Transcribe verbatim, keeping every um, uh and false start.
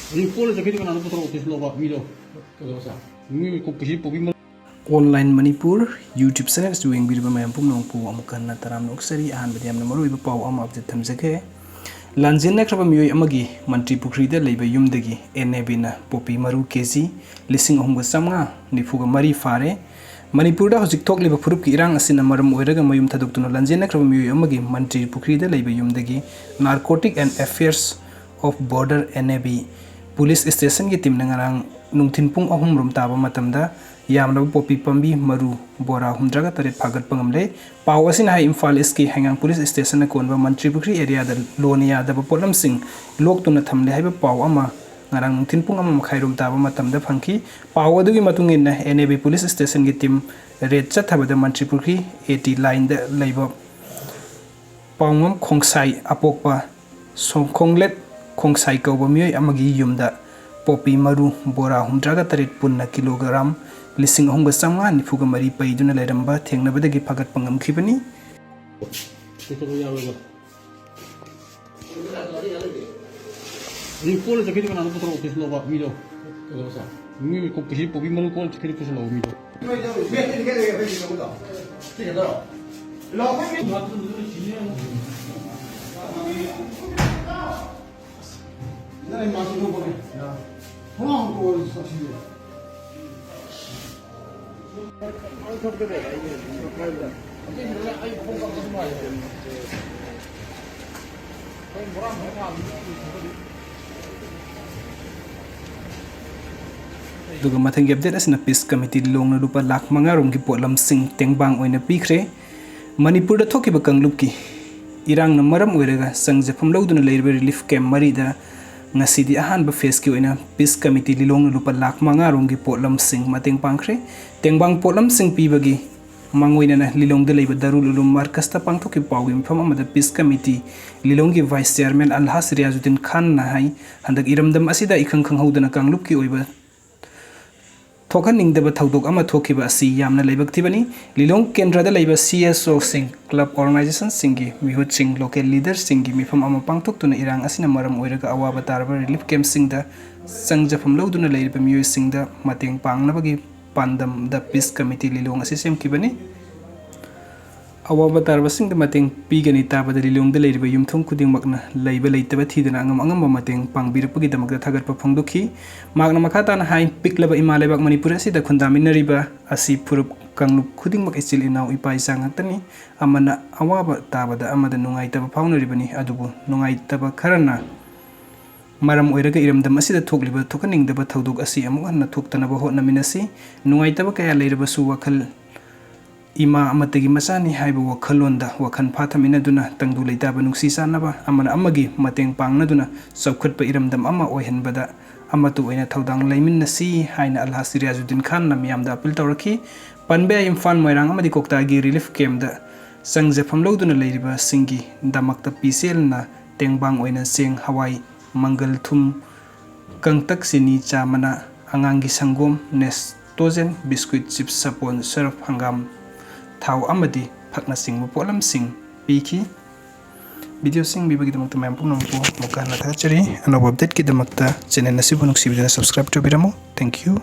ꯍꯧꯖꯤꯛ ꯄꯣꯠ ꯂꯩ ꯆꯠꯈꯤꯗꯣ ꯀꯅꯥꯅꯣ? ꯄꯨꯊꯣꯔꯛꯑꯣ, ꯑꯣꯐꯤꯁ ꯂꯧꯕ ꯃꯤꯗꯣ꯫ ꯀꯩꯗꯧꯕ ꯁꯥ? ꯃꯤ ꯀꯣ-, ꯀꯦꯖꯤ ꯄꯨꯈ꯭ꯔꯤ ꯃꯔꯨ Online Manipur YouTube channel ꯑꯁꯤꯕꯨ ꯌꯦꯡꯕꯤꯔꯤꯕ ꯃꯌꯥꯝ ꯄꯨꯝꯅꯃꯛꯄꯨ ꯑꯃꯨꯛ ꯍꯟꯅ ꯇꯔꯥꯝꯅ ꯑꯣꯛꯆꯔꯤ꯫ ꯑꯍꯥꯟꯕꯗ ꯌꯥꯝꯅ ꯃꯔꯨꯑꯣꯏꯕ ꯄꯥꯎ ꯑꯃ update ꯊꯝꯖꯒꯦ꯫ ꯂꯥꯟꯖꯦꯟꯅꯈ꯭ꯔꯕ ꯃꯤꯑꯣꯏ ꯑꯃꯒꯤ ꯃꯟꯇ꯭ꯔꯤ ꯄꯨꯈ꯭ꯔꯤꯗ ꯂꯩꯕ ꯌꯨꯝꯗꯒꯤ N A Bꯅ ꯄꯣꯄꯤ ꯃꯔꯨ ꯀꯦꯖꯤ ꯂꯤꯁꯤꯡ ꯑꯍꯨꯝꯒ ꯆꯥꯝꯃꯉꯥ ꯅꯤꯐꯨꯒ ꯃꯔꯤ ꯐꯥꯔꯦ꯫ ꯃꯅꯤꯄꯨꯔꯗ ꯍꯧꯖꯤꯛ ꯊꯣꯛꯂꯤꯕ ꯐꯨꯔꯨꯞꯀꯤ ꯏꯔꯥꯡ ꯑꯁꯤꯅ ꯃꯔꯝ ꯑꯣꯏꯔꯒ ꯃꯌꯨꯝ ꯊꯥꯗꯣꯛꯇꯨꯅ ꯂꯥꯟꯖꯦꯟꯅꯈ꯭ꯔꯕ ꯃꯤꯑꯣꯏ ꯑꯃꯒꯤ ꯃꯟꯇ꯭ꯔꯤ ꯄꯨꯈ꯭ꯔꯤꯗ ꯂꯩꯕ ꯌꯨꯝꯗꯒꯤ Narcotic and Affairs of Border, N A B, police ꯁ꯭ꯇꯦꯁꯟꯒꯤ ꯇꯤꯝꯅ ꯉꯔꯥꯡ ꯅꯨꯡꯊꯤꯟ ꯄꯨꯡ ꯑꯍꯨꯝ ꯔꯣꯝ ꯇꯥꯕ ꯃꯇꯝꯗ ꯌꯥꯝꯂꯕ ꯄꯣꯄꯤ ꯄꯥꯝꯕꯤ ꯃꯔꯨ ꯕꯣꯔꯥ ꯍꯨꯝꯗ꯭ꯔꯥꯒ ꯇꯔꯦꯠ ꯐꯥꯒꯠꯄ ꯉꯝꯂꯦ꯫ ꯄꯥꯎ ꯑꯁꯤꯅ ꯍꯥꯏ, ꯏꯝꯐꯥꯜ ꯏꯁꯀꯤ ꯍꯩꯉꯥꯡ ꯄꯨꯂꯤꯁ ꯁ꯭ꯇꯦꯁꯟꯅ ꯀꯣꯟꯕ ꯃꯟꯇ꯭ꯔꯤ ꯄꯨꯈ꯭ꯔꯤ ꯑꯦꯔꯤꯌꯥꯗ ꯂꯣꯟꯅ ꯌꯥꯗꯕ ꯄꯣꯠꯂꯝꯁꯤꯡ ꯂꯣꯛꯇꯨꯅ ꯊꯝꯂꯦ ꯍꯥꯏꯕ ꯄꯥꯎ ꯑꯃ ꯉꯔꯥꯡ ꯅꯨꯡꯊꯤꯟ ꯄꯨꯡ ꯑꯃ ꯃꯈꯥꯏ ꯔꯣꯝ ꯇꯥꯕ ꯃꯇꯝꯗ ꯐꯪꯈꯤ꯫ ꯄꯥꯎ ꯑꯗꯨꯒꯤ ꯃꯇꯨꯡ ꯏꯟꯅ N A B ꯄꯨꯂꯤꯁ ꯁ꯭ꯇꯦꯁꯟꯒꯤ ꯇꯤꯝ ꯔꯦꯗ ꯆꯠꯊꯕꯗ ꯃꯟꯇ꯭ꯔꯤ ꯄꯨꯈ꯭ꯔꯤ A T ꯂꯥꯏꯟꯗ ꯂꯩꯕ ꯄꯥꯎꯉꯝ ꯈꯣꯡꯁꯥꯏ ꯑꯄꯣꯛꯄ ꯁꯣꯡꯈꯣꯡꯂꯦꯠ ꯈꯣꯡꯁꯥꯏ ꯀꯧꯕ ꯃꯤꯑꯣꯏ ꯑꯃꯒꯤ ꯌꯨꯝꯗ ꯄꯣꯄꯤ ꯃꯔꯨ ꯕꯣꯔꯥ ꯍꯨꯝꯗ꯭ꯔꯥꯒ ꯇꯔꯦꯠ, ꯄꯨꯟꯅ ꯀꯤꯂꯣꯒ꯭ꯔꯥꯝ ꯂꯤꯁꯤꯡ ꯑꯍꯨꯝꯒ ꯆꯥꯝꯃꯉꯥ ꯅꯤꯐꯨꯒ ꯃꯔꯤ ꯄꯩꯗꯨꯅ ꯂꯩꯔꯝꯕ ꯊꯦꯡꯅꯕꯗꯒꯤ ꯐꯥꯒꯠꯄ ꯉꯝꯈꯤꯕꯅꯤ꯫ ꯍꯧꯖꯤꯛ ꯄꯣꯠ ꯂꯩ ꯆꯠꯈꯤꯗꯣ ꯀꯅꯥꯅꯣ? ꯄꯨꯊꯣꯔꯛꯑꯣ, ꯑꯣꯐꯤꯁ ꯂꯧꯕ ꯃꯤꯗꯣ꯫ ꯀꯩꯗꯧꯕ ꯁꯥ? ꯃꯤ ꯀꯣ-, ꯀꯦꯖꯤ ꯄꯨꯈ꯭ꯔꯤ ꯃꯔꯨ ꯄꯣꯠ ꯂꯩ ꯆꯠꯈꯤꯗꯣ, ꯑꯣꯐꯤꯁ ꯂꯧꯕ ꯃꯤꯗꯣ꯫ ꯑꯗꯨꯒ ꯃꯊꯪꯒꯤ update ꯑꯁꯤꯅ Peace Committee ꯂꯤꯂꯣꯡꯅ ꯂꯨꯄꯥ ꯂꯥꯈ ꯃꯉꯥ ꯔꯣꯝꯒꯤ ꯄꯣꯠꯂꯝꯁꯤꯡ ꯇꯦꯡꯕꯥꯡ ꯑꯣꯏꯅ ꯄꯤꯈ꯭ꯔꯦ꯫ ꯃꯅꯤꯄꯨꯔꯗ ꯊꯣꯛꯈꯤꯕ ꯀꯥꯡꯂꯨꯞꯀꯤ ꯏꯔꯥꯡꯅ ꯃꯔꯝ ꯑꯣꯏꯔꯒ ꯆꯪꯖꯐꯝ ꯂꯧꯗꯨꯅ ꯂꯩꯔꯤꯕ relief camp ꯃꯔꯤꯗ ꯉꯁꯤꯗꯤ ꯑꯍꯥꯟꯕ phaseꯀꯤ ꯑꯣꯏꯅ Peace Committee ꯂꯤꯂꯣꯡꯅ ꯂꯨꯄꯥ ꯂꯥꯈ ꯃꯉꯥ ꯔꯣꯝꯒꯤ ꯄꯣꯠꯂꯝꯁꯤꯡ ꯃꯇꯦꯡ ꯄꯥꯡꯈ꯭ꯔꯦ꯫ ꯇꯦꯡꯕꯥꯡ ꯄꯣꯠꯂꯝꯁꯤꯡ ꯄꯤꯕꯒꯤ ꯃꯥꯡꯑꯣꯏꯅꯅ ꯂꯤꯂꯣꯡꯗ ꯂꯩꯕ ꯗꯥꯔꯨꯜ ꯎꯂꯨꯝ ꯃꯔꯀꯁꯇ ꯄꯥꯡꯊꯣꯛꯈꯤꯕ ꯄꯥꯎꯒꯤ ꯃꯤꯐꯝ ꯑꯃꯗ Peace Committee ꯂꯤꯂꯣꯡꯒꯤ Vice Chairman ꯑꯜꯍꯥꯖ Riyazuddin ꯈꯥꯟꯅ ꯍꯥꯏ, ꯍꯟꯗꯛ ꯏꯔꯝꯗꯝ ꯑꯁꯤꯗ ꯏꯈꯪ ꯈꯪꯍꯧꯗꯅ ꯀꯥꯡꯂꯨꯞꯀꯤ ꯑꯣꯏꯕ ꯊꯣꯛꯍꯟꯅꯤꯡꯗꯕ ꯊꯧꯗꯣꯛ ꯑꯃ ꯊꯣꯛꯈꯤꯕ ꯑꯁꯤ ꯌꯥꯝꯅ ꯂꯥꯏꯕꯛ ꯊꯤꯕꯅꯤ꯫ ꯂꯤꯂꯣꯡ ꯀꯦꯟꯗ꯭ꯔꯗ ꯂꯩꯕ C S Oꯁꯤꯡ, club organizationꯁꯤꯡꯒꯤ ꯃꯤꯍꯨꯠꯁꯤꯡ, local leaderꯁꯤꯡꯒꯤ ꯃꯤꯐꯝ ꯑꯃ ꯄꯥꯡꯊꯣꯛꯇꯨꯅ ꯏꯔꯥꯡ ꯑꯁꯤꯅ ꯃꯔꯝ ꯑꯣꯏꯔꯒ ꯑꯋꯥꯕ ꯇꯥꯔꯕ relief campꯁꯤꯡꯗ ꯆꯪꯖꯐꯝ ꯂꯧꯗꯨꯅ ꯂꯩꯔꯤꯕ ꯃꯤꯑꯣꯏꯁꯤꯡꯗ ꯃꯇꯦꯡ ꯄꯥꯡꯅꯕꯒꯤ ꯄꯥꯟꯗꯝꯗ peace committee ꯂꯤꯂꯣꯡ ꯑꯁꯤ ꯁꯦꯝꯈꯤꯕꯅꯤ꯫ ꯑꯋꯥꯕ ꯇꯥꯔꯕꯁꯤꯡꯗ ꯃꯇꯦꯡ ꯄꯤꯒꯅꯤ ꯇꯥꯕꯗ ꯂꯤꯂꯣꯡꯗ ꯂꯩꯔꯤꯕ ꯌꯨꯝꯊꯣꯡ ꯈꯨꯗꯤꯡꯃꯛꯅ ꯂꯩꯕ ꯂꯩꯇꯕ ꯊꯤꯗꯅ ꯑꯉꯝ ꯑꯉꯝꯕ ꯃꯇꯦꯡ ꯄꯥꯡꯕꯤꯔꯛꯄꯒꯤꯗꯃꯛꯇ ꯊꯥꯒꯠꯄ ꯐꯣꯡꯗꯣꯛꯈꯤ꯫ ꯃꯍꯥꯛꯅ ꯃꯈꯥ ꯇꯥꯅ ꯍꯥꯏ, ꯄꯤꯛꯂꯕ ꯏꯃꯥ ꯂꯩꯕꯥꯛ ꯃꯅꯤꯄꯨꯔ ꯑꯁꯤꯗ ꯈꯨꯟꯗꯥꯃꯤꯟꯅꯔꯤꯕ ꯑꯁꯤ ꯐꯨꯔꯨꯞ ꯀꯥꯡꯂꯨꯞ ꯈꯨꯗꯤꯡꯃꯛ ꯏꯆꯤꯜ ꯏꯅꯥꯎ ꯏꯄꯥ ꯏꯆꯥ ꯉꯥꯛꯇꯅꯤ꯫ ꯑꯃꯅ ꯑꯋꯥꯕ ꯇꯥꯕꯗ ꯑꯃꯗ ꯅꯨꯡꯉꯥꯏꯇꯕ ꯐꯥꯎꯅꯔꯤꯕꯅꯤ꯫ ꯑꯗꯨꯕꯨ ꯅꯨꯡꯉꯥꯏꯇꯕ ꯈꯔꯅ ꯃꯔꯝ ꯑꯣꯏꯔꯒ ꯏꯔꯝꯗꯝ ꯑꯁꯤꯗ ꯊꯣꯛꯂꯤꯕ ꯊꯣꯛꯍꯟꯅꯤꯡꯗꯕ ꯊꯧꯗꯣꯛ ꯑꯁꯤ ꯑꯃꯨꯛ ꯍꯟꯅ ꯊꯣꯛꯇꯅꯕ ꯍꯣꯠꯅꯃꯤꯟꯅꯁꯤ꯫ ꯅꯨꯡꯉꯥꯏꯇꯕ ꯀꯌꯥ ꯂꯩꯔꯕꯁꯨ ꯋꯥꯈꯜ ꯏꯃꯥ ꯑꯃꯠꯇꯒꯤ ꯃꯆꯥꯅꯤ ꯍꯥꯏꯕ ꯋꯥꯈꯜꯂꯣꯟꯗ ꯋꯥꯈꯜ ꯐꯥꯊꯃꯤꯟꯅꯗꯨꯅ ꯇꯪꯗꯨ ꯂꯩꯇꯥꯕ ꯅꯨꯡꯁꯤ ꯆꯥꯟꯅꯕ ꯑꯃꯅ ꯑꯃꯒꯤ ꯃꯇꯦꯡ ꯄꯥꯡꯅꯗꯨꯅ ꯆꯥꯎꯈꯠꯄ ꯏꯔꯝꯗꯝ ꯑꯃ ꯑꯣꯏꯍꯟꯕꯗ ꯑꯃꯠꯇ ꯑꯣꯏꯅ ꯊꯧꯗꯥꯡ ꯂꯩꯃꯤꯟꯅꯁꯤ ꯍꯥꯏꯅ ꯑꯜꯍꯥꯖ ꯔꯤꯌꯥꯖꯨꯗꯤꯟ ꯈꯥꯟꯅ ꯃꯤꯌꯥꯝꯗ ꯑꯄꯤꯜ ꯇꯧꯔꯛꯈꯤ꯫ ꯄꯟꯕ ꯌꯥꯏ, ꯏꯝꯐꯥꯜ, ꯃꯣꯏꯔꯥꯡ ꯑꯃꯗꯤ ꯀꯣꯛꯇꯥꯒꯤ relief campꯇ ꯆꯪꯖꯐꯝ ꯂꯧꯗꯨꯅ ꯂꯩꯔꯤꯕꯁꯤꯡꯒꯤ ꯗꯃꯛꯇ ꯄꯤꯁꯦꯜꯅ ꯇꯦꯡꯕꯥꯡ ꯑꯣꯏꯅ ꯆꯦꯡ, ꯍꯋꯥꯏ, ꯃꯪꯒꯜ, ꯊꯨꯝ, ꯀꯪꯇꯛ, ꯆꯤꯅꯤ, ꯆꯥ ꯃꯅꯥ, ꯑꯉꯥꯡꯒꯤ ꯁꯪꯒꯣꯝ, Nestogen, biscuit, chips, ꯁꯥꯄꯣꯟ, surf, ꯍꯪꯒꯥꯝ ꯊꯥꯎ ꯑꯃꯗꯤ ꯐꯛꯅꯆꯤꯡꯕ ꯄꯣꯠꯂꯝꯁꯤꯡ ꯄꯤꯈꯤ꯫ Videoꯁꯤꯡ ꯄꯤꯕꯒꯤꯗꯃꯛꯇ ꯃꯌꯥꯝ ꯄꯨꯝꯅꯃꯛꯄꯨ ꯑꯃꯨꯛꯀ ꯍꯟꯅ ꯊꯥꯒꯠꯆꯔꯤ꯫ ꯑꯅꯧꯕ updateꯀꯤꯗꯃꯛꯇ channel ꯑꯁꯤꯕꯨ ꯅꯨꯡꯁꯤꯕꯤꯗꯨꯅ subscribe ꯇꯧꯕꯤꯔꯝꯃꯨ꯫ Thank you꯫